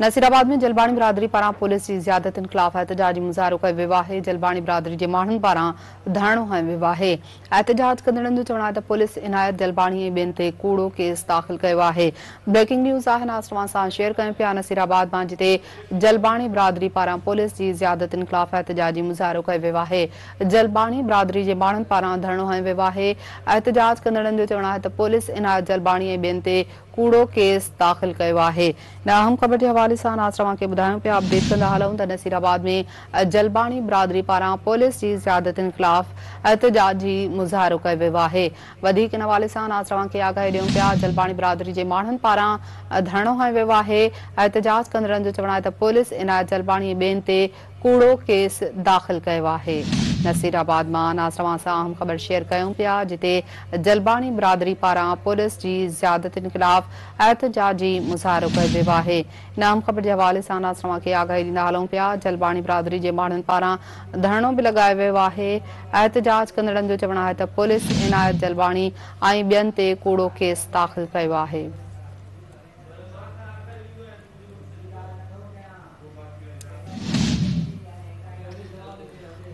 نصيرآباد ۾ جلباڻي برادري پاران پوليس جي زيادتين خلاف احتجاجي مظاهرو ڪيو ويو آهي. جلباڻي برادري جي ماڻهن پاران ڌرڻو هنيو ويو آهي. احتجاج ڪندڙن جو چوڻ آهي ته پوليس عنايت جلباڻي ۽ ٻين تي ڪوڙو ڪيس داخل ڪيو آهي. بريڪنگ نيوز آهي ناظرين سان شيئر ڪيون پيا نصيرآباد مان جتي جلباڻي برادري پاران پوليس جي زيادتين خلاف احتجاجي مظاهرو ڪيو ويو آهي. جلباڻي برادري جي ماڻهن پاران ڌرڻو هنيو ويو آهي. احتجاج ڪندڙن جو چوڻ آهي ته پوليس عنايت جلباڻي ۽ ٻين تي ڪوڙو ڪيس داخل ڪيو آهي. هن اهم خبر جي حوالي سان ناظرين اوهان کي ٻڌايون پيا اپڊيٽ ڪندا هلون ته نصير آباد ۾ جلباڻي برادري پاران پوليس جي زيادتين خلاف احتجاجي مظاهرو ڪيو ويو آهي. وڌيڪ ان حوالي سان ناظرين اوهان کي آگاهي ڏيون پيا جلباڻي برادري جي ماڻهن پاران ڌرڻو هنيو ويو آهي. احتجاج ڪندڙن جو چوڻ آهي ته پوليس عنايت جلباڻي ۽ ٻين تي ڪوڙو ڪيس داخل ڪيو آهي. نصير آباد مان ناظرين اوهان سان اهم خبر شيئر ڪيون پيا جتي جلباڻي برادري پاران پوليس جي زيادتين خلاف احتجاجي مظاهرو ڪيو ويو آهي. ان اهم خبر جي حوالي سان ناظرين اوهان کي آگاهي ڏيندا هلون پيا جلباڻي برادري جي ماڻهن پاران ڌرڻو به لڳايو ويو آهي. احتجاج ڪندڙن جو چوڻ آهي ته پوليس عنايت جلباڻي ۽ ٻين تي ڪوڙو ڪيس داخل ڪيو آهي.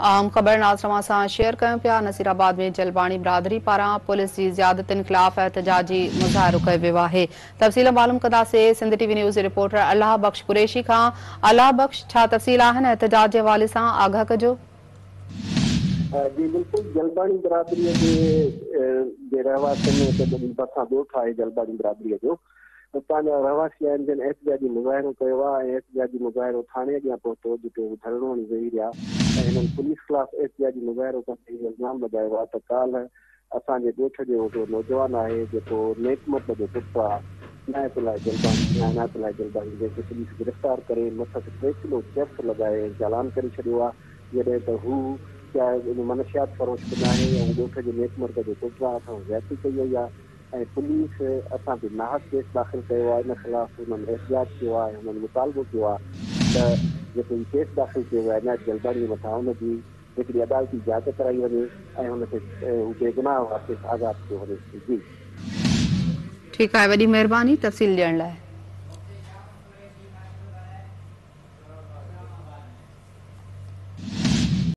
اهم خبر ناظرين اوهان سان شيئر ڪيون پيا نصير آباد ۾ جلباڻي برادري پاران پوليس جي زيادتين خلاف احتجاجي مظاهرو ڪيو ويو آهي تفصيل معلوم ڪنداسين سنڌ ٽي وي نيوز جي رپورٽر الله بخش قريشي کان الله بخش ڇا تفصيل آهن احتجاج جي حوالي سان آگاهه ڪجو. جي بلڪل جلباڻي برادري جي جي رهواسين هتي ڀرسان ڳوٺ آهي جلباڻي برادري جو اتان جا رهواسي آهن جن احتجاجي مظاهرو ڪيو آهي ۽ احتجاجي مظاهرو ٿاڻي اڳيان پهتو جتي هو ڌرڻو هڻي ويهي رهيا ۽ هنن پوليس خلاف احتجاجي مظاهرو ڪندي اهو الزام لڳايو آهي ته ڪالهه اسان جي ڳوٺ جو هڪڙو نوجوان آهي جيڪو نيڪ مرد جو پٽ آهي عنايت الله جلباڻي يا عنايت الله جلباڻي جنهن کي پوليس گرفتار ڪري مٿس ٽي ڪلو چرس لڳائي ۽ چالان ڪري ڇڏيو آهي جڏهن ته هو منشيات فروش به ناهي ۽ ڳوٺ جي نيڪ مرد جو پٽ آهي اسان سان زيادتي ڪئي وئي آهي. ۽ پوليس اسان تي ناحق ڪيس داخل ڪيو آهي ان خلاف انهن احتجاج ڪيو آهي ۽ انهن مطالبو ڪيو آهي ته جيڪو هي ڪيس داخل ڪيو ويو آهي عنايت جلباڻي جي مٿان ان جي هڪڙي عدالتي جاچ ڪرائي وڃي ۽ هن کي هو بيگناهه آهي کيس آزاد ڪيو وڃي جي. ٺيڪ آهي وڏي مهرباني تفصيل ڏيڻ لاء.